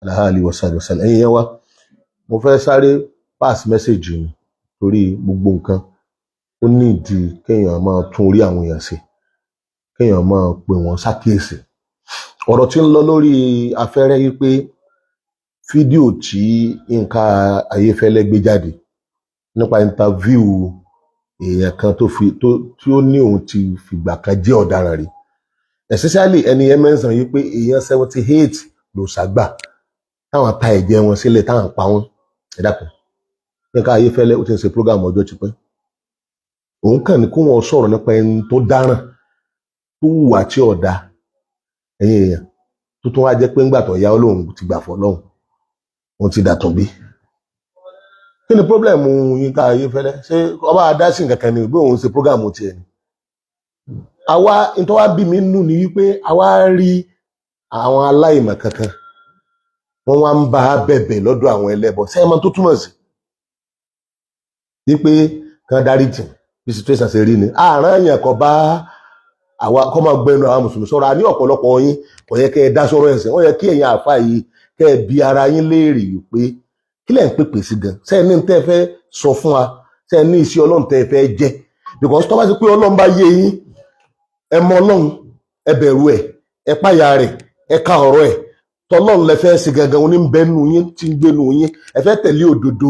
Ala alihi wa sahbihi wa sallam. Ẹ̀yin yẹn wá, mo fẹ́ sáré pass message ni, torí gbogbo nǹkan ó ní ìdí kéèyàn máa tún orí àwọn èèyàn ṣe, kéèyàn máa pè wọ́n ṣàkíyèsí. Ọ̀rọ̀ tí ń lọ lórí afẹ́rẹ́ yìí pé fídíò tí Yínká Ayéfẹ́lẹ́ gbé jáde nípa interview èèyàn kan tó fi tó tí ó ní òun ti fìgbà kan jẹ́ ọ̀daràn rí, especially ẹni yẹn mẹ́sàn-án yìí pé èèyàn 78 ló ṣàgbà táwọn ta ẹ̀jẹ̀ wọn sílẹ̀, táwọn pa wọ́n. Ẹ dákun, Yínká Ayéfẹ́lẹ́, ó ti ń ṣe program ọjọ́ tipẹ́. Òun kàn ní kó wọn sọ̀rọ̀ nípa ẹni tó dáràn, tó hùwà tí ò dáa. Ẹ̀yin èèyàn, tó tún wá jẹ́ pé ńgbà tó yá, ó lóun ti gbà fọ́ lọ́hùn, òun ti dàtún bí. Kí ni problem Yínká Ayéfẹ́lẹ́? Ṣé ọba adásí nǹkan kan ni bí òun ṣe program tiẹ̀ ni? Àwa nítorí wá bí mi nù ní wípé àwa rí àwọn aláìmọ̀ kankan, wọ́n wá ń bá a bẹ̀bẹ̀ lọ́dọ̀ àwọn ẹlẹ́bọ. Ṣé ẹ mọ̀ tó túmọ̀ sí wípé kan dárí jìn bí situation ṣe rí ni? Àárín èèyàn kan bá àwa kọ́ máa gbẹnu àwọn mùsùlùmí sọ̀rọ̀. A ní ọ̀pọ̀lọpọ̀ yín, kò yẹ kẹ́ ẹ dá sọ̀rọ̀ ẹ̀sìn. Ó yẹ kí ẹ̀yin àáfàá yìí kẹ́ ẹ bi ara yín léèrè pé kí lẹ̀ ń pèpè sí gan? Ṣé ẹ ní tẹ́ ẹ fẹ́ sọ fún wa? Ṣé ẹ ní iṣẹ́ Ọlọ́run tẹ́ ẹ fẹ́ jẹ́? Because tó bá ti pé Ọlọ́run bá yé yín, ẹ mọ Ọlọ́run, ẹ bẹ̀rù ẹ̀, ẹ páyà rẹ̀, ẹ ka ọ̀rọ̀ ẹ̀, tọlọ́run lẹ fẹ́ ṣe gangan, oní ń bẹ́nu yín tí ń gbénu yín, ẹ fẹ́ tẹ̀lé òdodo.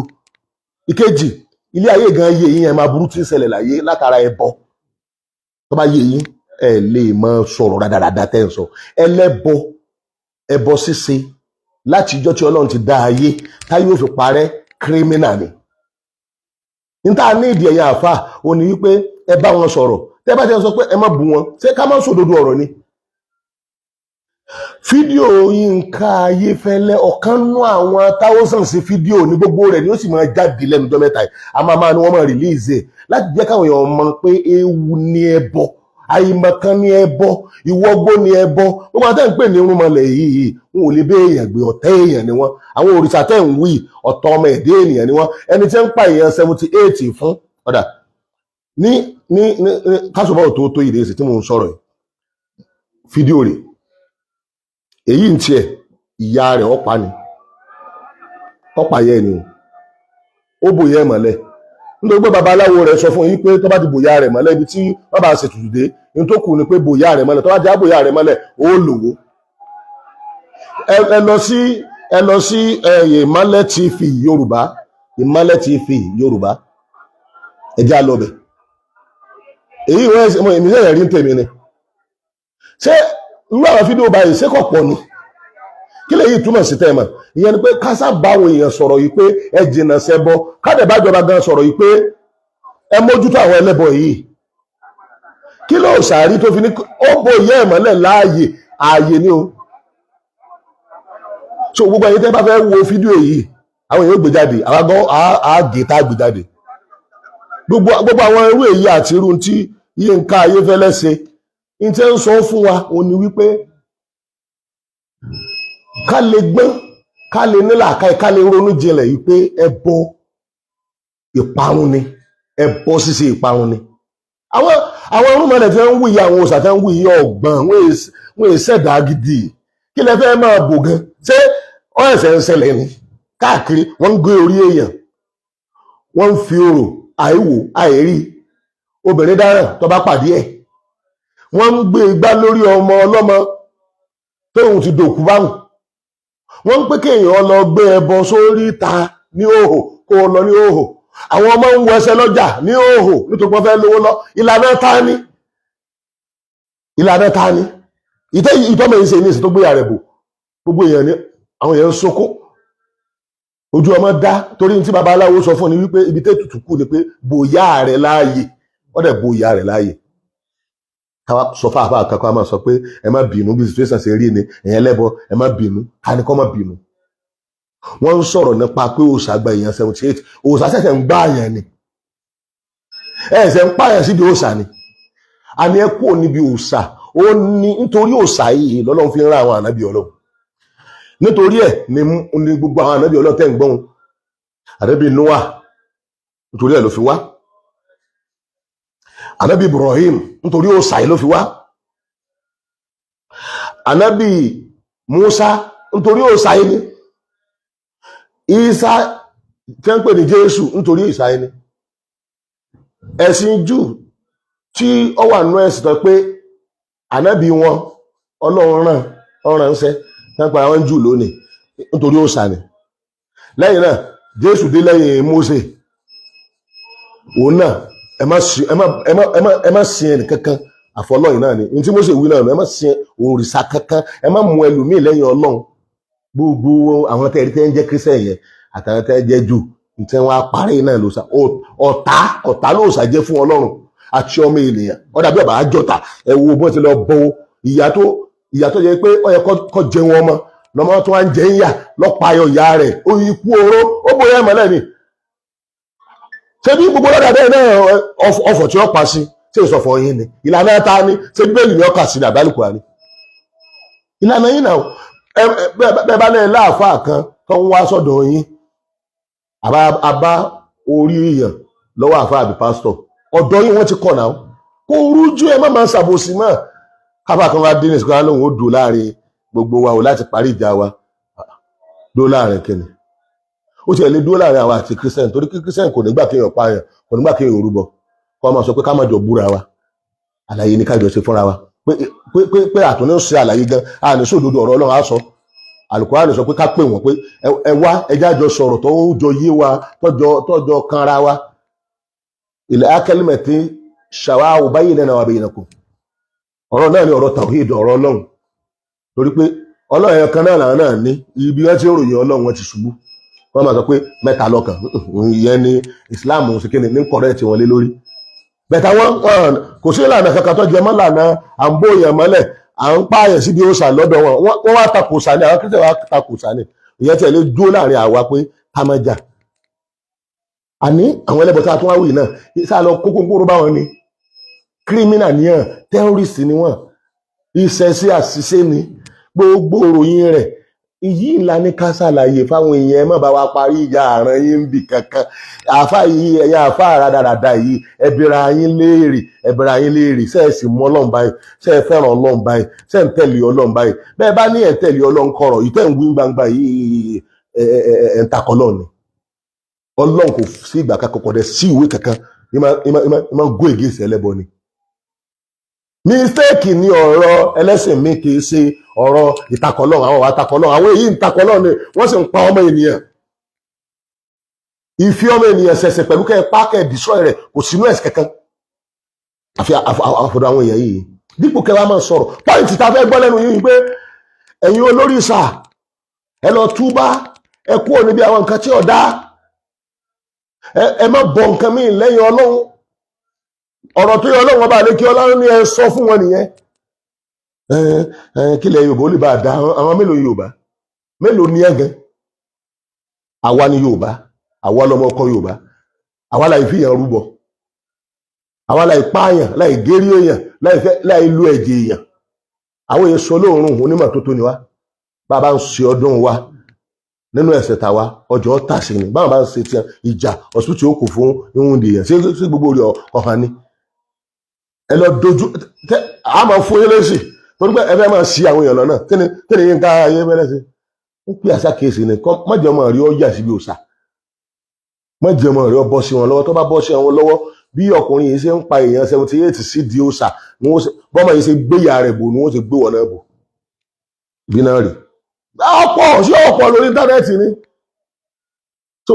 Ìkejì, ilé ayé gan yé yín, ẹ máa burú tí ń ṣẹlẹ̀ láyé látara ẹbọ. Tó bá yé yín, ẹ lè mọ sọ̀rọ̀ rádaràda tẹ́ ń sọ. Ẹlẹ́bọ, ẹbọ ṣíṣe láti ìjọ́ tí Ọlọ́run ti dá ayé táyé ò fi parẹ́, criminal ni. Níta ní ìdí ẹ̀yà àfà ò ní wípé ẹ bá wọn sọ̀rọ̀. Tẹ́ bá ti sọ pé ẹ má bú wọn, ṣé ká má sòdodo ọ̀rọ̀ ni? Fídíò Yínká Ayéfẹ́lẹ́, ọ̀kan nú àwọn thousands fídíò ní, gbogbo rẹ̀ ni ó sì máa jáde lẹ́nu ọjọ́ mẹ́ta yìí. A máa máa ní wọ́n máa release ẹ̀ láti jẹ́ káwọn èèyàn mọ̀ pé ewu ni ẹbọ, àìmọ̀kan ni ẹbọ, ìwọ́gbó ni ẹbọ. Gbogbo àwọn tẹ́ ń pè ní irúnmọlẹ̀ yìí, wọn ò lè bẹ́ èèyàn gbé. Ọ̀tẹ́ èèyàn ni wọ́n. Àwọn òrìṣà tẹ́ ń wí, ọ̀tọ̀ ọmọ ẹ̀dẹ́ ènìyàn ni wọ́n. Ẹni tí ń pa èèyàn 78 fún ọ̀dà ní kásùbọ̀ tó tó ìdí tí mò ń sọ̀rọ̀ yìí, fídíò rẹ̀ èyí ń tiẹ̀, ìyá rẹ̀ ọ̀pá ni, ọ̀pá yẹ ni o, ó bòyá ẹ̀ mọ́lẹ̀ nítorí pé babaláwo rẹ̀ sọ fún yín pé tó bá ti bòyá rẹ̀ mọ́lẹ̀, ibi tí wọ́n bá ṣètùtù dé ní tó kù ni pé bòyá rẹ̀ mọ́lẹ̀. Tó bá ti á bòyá rẹ̀ mọ́lẹ̀, ó lòwó. Ẹ lọ sí Ìmọ́lẹ̀ TV Yorùbá, Ìmọ́lẹ̀ TV Yorùbá, ẹ jẹ́ á lọ bẹ̀. Èyí wọ́n èmi sẹ́yìn rí ń tèmi ni. Ṣé irú àwọn fídíò báyìí, ṣé kò pọ̀ ni? Kí lè yìí túmọ̀ sí tẹ́ ẹ mọ̀? Ìyẹn ni pé kásá bá àwọn èèyàn sọ̀rọ̀ yìí pé ẹ jìnnà sẹ́bọ, kádẹ̀ bá jọba gan sọ̀rọ̀ yìí pé ẹ mójútó àwọn ẹlẹ́bọ yìí. Kí ló sàárì tó fi ní ó bo ìyá ẹ̀ mọ́lẹ̀ láàyè? Ààyè ni o. So gbogbo ẹ̀yin tẹ́ bá fẹ́ wo fídíò yìí, àwọn èèyàn ó gbé jáde, àwọn gan á gé tá a gbé jáde. Gbogbo àwọn irú èyí àti irú tí Yínká Ayéfẹ́lẹ́ ṣe ní tí ń sọ fún wa, òun ni wípé ká lè gbọ́n, ká lè nílàákàyè, ká lè ronú jinlẹ̀ yìí pé ẹbọ ìparun ni, ẹbọ ṣíṣe ìparun ni. Àwọn irúnmọlẹ̀ tí wọ́n ń wí yìí, àwọn òòṣà tí wọ́n ń wí yìí, ọ̀gbọ́n wọ́n è ṣẹ̀dá gidi. Kí lẹ fẹ́ máa bò gan? Ṣé ó ẹ̀sẹ̀ ń ṣẹlẹ̀ ni káàkiri? Wọ́n ń gé orí èèyàn, wọ́n ń fi orò àìwò àìrí obìnrin dáràn tó bá pàdé ẹ̀, wọ́n ń gbé igbá lórí ọmọ ọlọ́mọ tóun ti dòkú báhùn, wọ́n ń pé kéèyàn lọ gbé ẹbọ sórí ìta ní òhò, kó o lọ ní òhò. Àwọn ọmọ ń wọṣẹ lọ́jà ní òhò nítorí wọ́n fẹ́ lówó lọ. Ìlànà ta ni? Ìlànà ta ni? Ìtọ́ ìtọ́mọ̀ yìí ṣe ní ìsìn tó gbéyà rẹ̀ bò, gbogbo èèyàn ní àwọn èèyàn ń sunkún, ojú ọmọ dá, torí tí babaláwo sọ fún ni wípé ibi tẹ́ tutù kù ni pé bòyá rẹ̀ láàyè. Wọ́n dẹ̀ bòyá rẹ̀ láàyè. Káwá sọ fún àbá kankan, a máa sọ pé ẹ má bínú, bí situation ṣe rí ni. Ẹ̀yẹn ẹlẹ́bọ, ẹ má bínú. Ká ní kọ́ má bínú? Wọ́n ń sọ̀rọ̀ nípa pé òòṣà gba èèyàn 78. Òòṣà ṣẹ̀ṣẹ̀ ń gbá àyàn ni, ẹ̀ṣẹ̀ ń pààyàn síbi òòṣà ni. Àní ẹ kúrò níbi òòṣà. Ó ní nítorí òòṣà yìí lọ́lọ́run fi ń rán àwọn ànábì Ọlọ́run. Nítorí ẹ̀ ní gbogbo àwọn ànábì Ọlọ́run tẹ́ ń gbọ́n, ànábì Noah, nítorí ẹ̀ ló fi wá. Ànábì Ibrahim, nítorí òòṣà yìí ló fi wá. Ànábì Musa, nítorí òòṣà yìí ni. Ìsá tí wọ́n ń pè ní Jésù nítorí òòṣà yìí ni. Ẹ̀sìn Júù tí ó wà nínú ẹ̀sìn tó pé ànábì wọn Ọlọ́run rán ọ̀ràn ńṣẹ́ tí wọ́n pa àwọn Júù lónìí nítorí òòṣà ni. Lẹ́yìn náà, Jésù dé lẹ́yìn Mósè, òun náà ẹ má sin, ẹ má ẹ má ẹ má ẹ má sin ẹnì kankan àfọlọ́yìn náà ni. Ní tí Mósè wí náà, ẹ má sin òrìṣà kankan, ẹ má mú ẹlòmíì lẹ́yìn Ọlọ́run. Gbogbo àwọn tẹ́ẹ̀rí tẹ́ ń jẹ́ Christian yẹn àtàwọn tẹ́ ń jẹ́ Júù tí wọ́n á parí náà ló sà ọ̀tá, ọ̀tá ló sà jẹ́ fún Ọlọ́run àti ọmọ ènìyàn. Ó dàbí ọba àjọta. Ẹ wo bó ti lọ bọ ìyá tó yẹ pé ó yẹ kó jẹun ọmọ lọmọ tó wá ń jẹ ń yà lọ́pàá ayọ̀ ìyá rẹ̀ ó ikú oró ó bóyá ẹ̀mọ́lẹ̀ ni. Ṣé bí gbogbo lọ́dà bẹ́ẹ̀ náà, ọfọ̀ tí ó pa sí ṣé ìsọfọ̀ yín ni? Ìlànà ta ni? Ṣé Bíbélì ni ó kà sí ní àbálùkù ni ìlànà yín náà? Bẹ́ẹ̀ bá lẹ́yìn láàfáà kan tó ń wá sọ́dọ̀ yín, àbá orí èèyàn lọ́wọ́ àfáà àbí pásítọ̀ ọ̀dọ̀ yín, wọ́n ti kọ̀ náà. Kó rújú, ẹ má máa ṣàbòsí mọ́. Káfà kan wá dé ní ìsìnkú lóhùn, ó dùn láàrin gbogbo wa ò láti parí ìjà wa. Dó láàrin kíni? Ó tiẹ̀ lè dúró láàrin àwa àti Christian, torí kí Christian kò nígbà kéèyàn pààyàn, kò nígbà kéèyàn rúbọ, kó máa sọ pé ká má jọ búra wa, àlàyé ní kájọ ṣe fúnra wa, pé pé pé àtúní ṣe àlàyé gan àní sódodo ọ̀rọ̀ Ọlọ́run á sọ. Àlùkùránì sọ pé ká pè wọ́n pé ẹ wá, ẹjá jọ sọ̀rọ̀ tó jọ yé wa, tọ́jọ kanra wa. Ilẹ̀ akẹ́lẹ́mẹ̀tì ṣàwáwò báyìí lẹ́nà wà bẹ́yìn kù. Ọ̀rọ̀ náà ni ọ̀rọ̀ tawhid, ọ̀rọ̀ Ọlọ́run, torí pé Ọlọ́run ẹ̀yọ kan náà làwọn náà ní. Ibi wọn ti ń ròyìn Ọlọ́run, wọn ti ṣubú. Wọ́n máa sọ pé mẹ́ta lọ́kan. Ìyẹn ni Islam ṣe kí ni ní correct wọn lé lórí bẹ̀tà wọn. Kò sí ìlànà kankan tó jẹ mọ́ lànà à ń bó èèyàn mọ́lẹ̀, à ń pààyàn síbi òòṣà lọ́dọ̀ wọn. Wọ́n wá takò sani, àwọn Christian wá takò sani. Ìyẹn tí ẹ lè dúró láàrin àwa pé ká má jà. Àní àwọn ẹlẹ́bọ̀ tá a tún wá wì náà sá lọ kókó kóró báwọn ni criminal níyàn, terrorist ni wọ́n. Iṣẹ́ sí àṣìṣe ni gbogbo òròyìn rẹ̀. Èyí ńlá ní ká ṣàlàyé fáwọn èèyàn. Ẹ má bá wa parí ìjà àrùn yín ń bì kankan. Àáfà yìí, ẹ̀yin àáfà rádaràda yìí, ẹ bira yín léèrè, ẹ bira yín léèrè. Ṣe é sì mú Ọlọ́run báyìí? Ṣe é fẹ́ràn Ọlọ́run báyìí? Ṣe é ń tẹ̀lé Ọlọ́run báyìí? Bẹ́ẹ̀ bá ní ẹ̀ tẹ̀lé Ọlọ́run kọ̀rọ̀ yìí tẹ̀ ń wí gbangba yìí, ẹ̀ ẹ̀ ń takọ̀ Ọlọ́run ni. Ọlọ́run kò sí ìgbà kankan, kò dẹ̀ sí ìwé kankan ìmọ̀ go against ẹlẹ́bọ ni. Mistake ni ọ̀rọ̀ ẹlẹ́sìn mi, kì í ṣe ọ̀rọ̀ ìtakọ̀lọ́run. Àwọn àtakọ̀lọ́run, àwọn èyí ń takọ̀lọ́run ni wọ́n sì ń pa ọmọ ènìyàn. Ìfi ọmọ ènìyàn ṣẹ̀ṣẹ̀ pẹ̀lú kẹ́ ẹ pa, kẹ́ ẹ destroy rẹ̀, kò sínú ẹ̀sìn kankan àfi àfọ̀dọ̀ àwọn èèyàn yìí. Dípò kẹ́ wá máa sọ̀rọ̀ point tá a fẹ́ gbọ́ lẹ́nu yìí pé ẹ̀yin olórí ìsà, ẹ lọ túbá, ẹ kúrò níbi àwọn nǹkan tí ò dáa, ẹ má bọ nǹkan míì lẹ́yìn Ọlọ́run. Ọ̀rọ̀ tó yẹ Ọlọ́run ọba àlékí Ọlọ́run ní ẹ sọ fún wọn nìyẹn. Kílẹ̀ Yorùbá ó lè bá a dá. Àwọn mélòó Yorùbá mélòó ní ẹ̀gẹ́? Àwa ni Yorùbá, àwa lọmọ ọkọ Yorùbá, àwa láì fi yàn rúbọ, àwa láì pààyàn, láì gérí èèyàn, láì fẹ́, láì lu ẹ̀jẹ̀ èèyàn. Àwọn èèyàn sọ lóòrùn onímọ̀ tó tó ni wá. Bá a bá ń ṣe ọdún wa nínú ẹ̀sẹ̀ tàwa, ọjọ́ tàṣí ni. Báwọn bá ń ṣe tiẹ̀, ìjà ọ̀sùtù ó kù fún ìhun dèèyàn sí gbogbo orí ọ̀hán ni. Ẹ lọ dojú tẹ a máa fún yín lésì, torí pé ẹ fẹ́ máa ṣì àwọn èèyàn lọ́nà. Kí ni yín ká ayé fẹ́lẹ́ sí ń pè àṣà kéèsì ni? Mọ̀jẹ̀ ọmọ rí ọ yà síbi òòṣà, mọ̀jẹ̀ ọmọ rí ọ bọ́ sí wọn lọ́wọ́. Tó bá bọ́ sí wọn lọ́wọ́, bí ọkùnrin yìí ṣe ń pa èèyàn 78 sí di òòṣà ni wọ́n ṣe, bọ́mọ yìí ṣe gbéyà rẹ̀ bò ni wọ́n ṣe gbé wọn náà bò bí náà rí ọ̀pọ̀ sí ọ̀pọ̀ lórí internet ni. So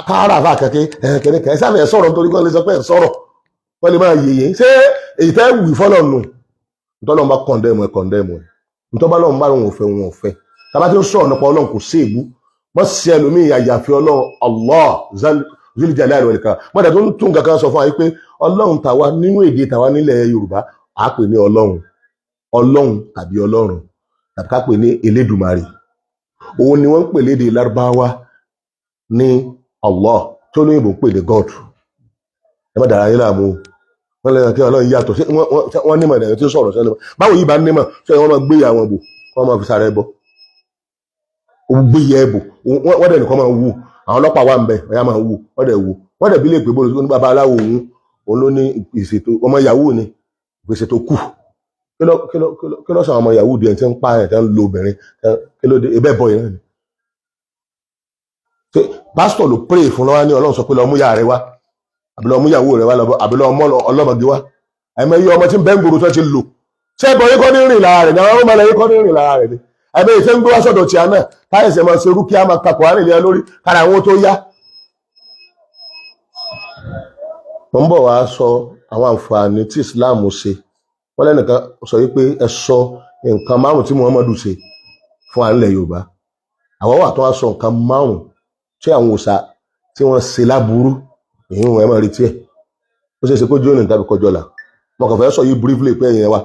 kára àfa kẹ̀kẹ́ kẹ̀kẹ́ kẹ̀ sáfẹ̀ sọ̀rọ̀ nítorí kọ́ lè sọ pé ẹ̀ sọ̀rọ̀, wọ́n lè máa yèyé. Ṣé èyí tẹ́ wì fọ́lọ̀ nù? Ntọ́lọ́run bá condemn ẹ̀, condemn ẹ̀. Ntọ́ba lọ́run bá lòun ò fẹ́, òun ò fẹ́. Tàbá tí ń sọ̀rọ̀ nípa Ọlọ́run, kò sí èbú mọ́ sí ẹlòmíì àyàfi Ọlọ́run Allah zul jalali wal ikram. Mọ́tà tó ń tún kankan sọ fún wa pé Ọlọ́run tàwa nínú èdè tàwa nílẹ̀ Yorùbá, à á pè ní Ọlọ́run, Ọlọ́run tàbí Ọlọ́run, tàbí ká pè ní Elédùmarè. Òun ni wọ́n ń pè lédè Lárúbáwá ní Allah, tó lóyìnbó ń pè ní God. Ẹ má dàrá yín láàmú o. Wọ́n lẹ́yìn kí Ọlọ́run yàtọ̀ ṣé wọ́n nímọ̀ ẹ̀rọ tí ó sọ̀rọ̀ sẹ́nu. Báwo yìí bá nímọ̀ ṣé wọ́n máa gbé ìyá wọn bò, wọ́n máa fi sára ẹ bọ́, ó gbé ìyá ẹ bò, wọ́n dẹ̀ nìkan máa wù. Àwọn ọlọ́pàá wà ń bẹ̀, ọ̀yá máa wù wọ́n dẹ̀ wù wọ́n dẹ̀ bí lè pè bó ní babaláwo òun, òun ló ní ìṣètò ọmọ yahoo ni ìpèsè tó kù. Kí ló sọ àwọn ọmọ yahoo di ẹ̀ tí ń pa ẹ̀, tí ń lo obìnrin? Kí ló dé? Ebẹ́ bọ̀ yẹn náà ni. Ṣé pásítọ̀ ló pray fún lọ́wọ́ ní Ọlọ́run sọ pé lọ mú ìyá rẹ wá, àbí lọ mú ìyàwó rẹ wá, àbí lọ mọ́ ọlọ́mọge wá? Àìmọye ọmọ tí ń bẹ́ ń gbòòrò tó ti lò. Ṣé ẹbọ yín kọ́ ní rìn lára rẹ̀ ni? Àwọn ọmọ yín kọ́ ní rìn lára rẹ̀ ni? Àìmọye tí ń gbé wá sọ̀dọ̀ tí a náà táyẹ̀sẹ̀ máa ṣe rúkìá, máa kakọ̀ á rìn lórí kára àwọn tó yá. Mo ń bọ̀ wá sọ àwọn àǹfààní tí Islam ṣe. Wọ́n lẹ́nìkan sọ wípé ẹ sọ nǹkan márùn tí Muhammadu ṣe fún wa nílẹ̀ Yorùbá. Àwọn wà tó wá sọ nǹkan márùn tí àwọn òòṣà tí wọ́n ṣe láburú. Èyí wọn ẹ máa retí ẹ̀. Ó ṣeé ṣe kó jóni tàbí kọjọ́ la. Mo kàn fẹ́ sọ yìí briefly pé ẹ̀yìn wa,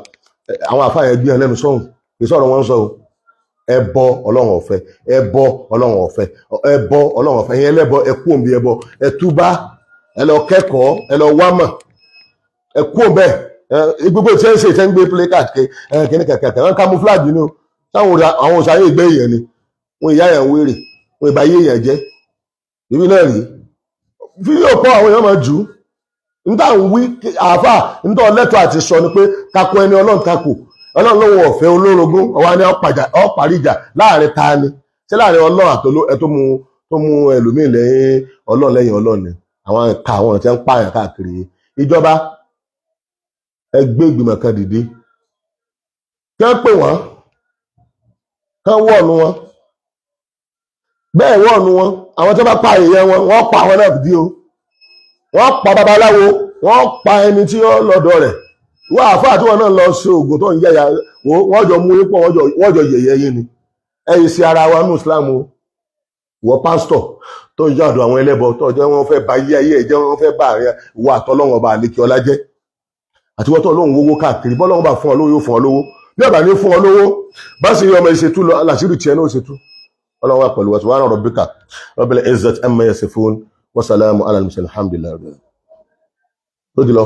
àwọn àfáà yẹn gbé ẹ lẹ́nu sọ́hùn, kì í sọ̀rọ̀ wọn sọ o. Ẹbọ, Ọlọ́run ọ̀fẹ́ ẹbọ, Ọlọ́run ọ̀fẹ́ ẹbọ, Ọlọ́run ọ̀fẹ́. Ẹ̀yin ẹlẹ́bọ, ẹ kú òǹbí ẹbọ, ẹ túbá, ẹ lọ kẹ́kọ̀ọ́, ẹ lọ wámọ̀, ẹ kú òǹbẹ́. Gbogbo tí ẹ ń ṣe ìtẹ́ ń gbé play card ké kíní kẹ̀kẹ́ wọn camouflage ni o. Táwọn àwọn òṣàyè ìgbé èèyàn ni wọn, ìyá yẹn ń wérè wọn, ìbá yé èèyàn jẹ́. Ibi náà rí fídíò kọ́ àwọn èèyàn máa jù ú. Níta ń wí àáfà níta ọlẹ́tọ̀ àti sọ ni pé tako ẹni Ọlọ́run, tako Ọlọ́run lóun ọ̀fẹ́ olórogún. Ọwọ́ ni ọ̀parí ìjà láàrin ta ni? Ṣé láàrin Ọlọ́run àtoló ẹ tó mú ẹlòmíì lẹ́yìn Ọlọ́run, lẹ́yìn Ọlọ́run ni? Àwọn ẹ̀ka àwọn tí wọ́n ń pààyàn káàkiri. Ìjọba, ẹ gbé ìgbìmọ̀ kan dìde, kí wọ́n pè wọ́n, kán wọ̀ọ̀nù wọn bẹ́ẹ̀, wọ̀ọ̀nù wọn. Àwọn tó bá pa èèyàn wọn, wọ́n pa àwọn náà dí o. Wọ́n pa babaláwo, wọ́n pa ẹni tí ó lọ́dọ̀ rẹ̀. Wọ́n àáfàá tí wọ́n náà lọ sí oògùn tó ń yẹ̀yà, wọ́n jọ mú yín pọ̀, wọ́n jọ yẹ̀yẹ́ yín ni. Ẹ̀yìn sí ara wa ní Islam o. Wọ́n pásítọ̀ tó ń yàdọ̀ àwọn ẹlẹ́bọ tó jẹ́ wọ́n fẹ́ ba yí ayé ẹ̀ jẹ́, wọ́n fẹ́ bá àárín ìwọ àtọ́lọ́wọ́n ọba àlékè ọlá jẹ́, àti wọ́n tó lóun wówó káàkiri. Bọ́lọ́wọ́n bá fún ọ lówó, yóò fún ọ lówó. Bí ọba ní fún ọ lówó, bá sì rí ọmọ ìṣètú lọ làṣírí tiẹ̀ náà ṣètú. Ọlọ́run wà pẹ̀lú wa. Subhana rabbika rabbil izzati amma yasifun wa salamu ala al-mursalin, alhamdulillahi. Ló di lọ.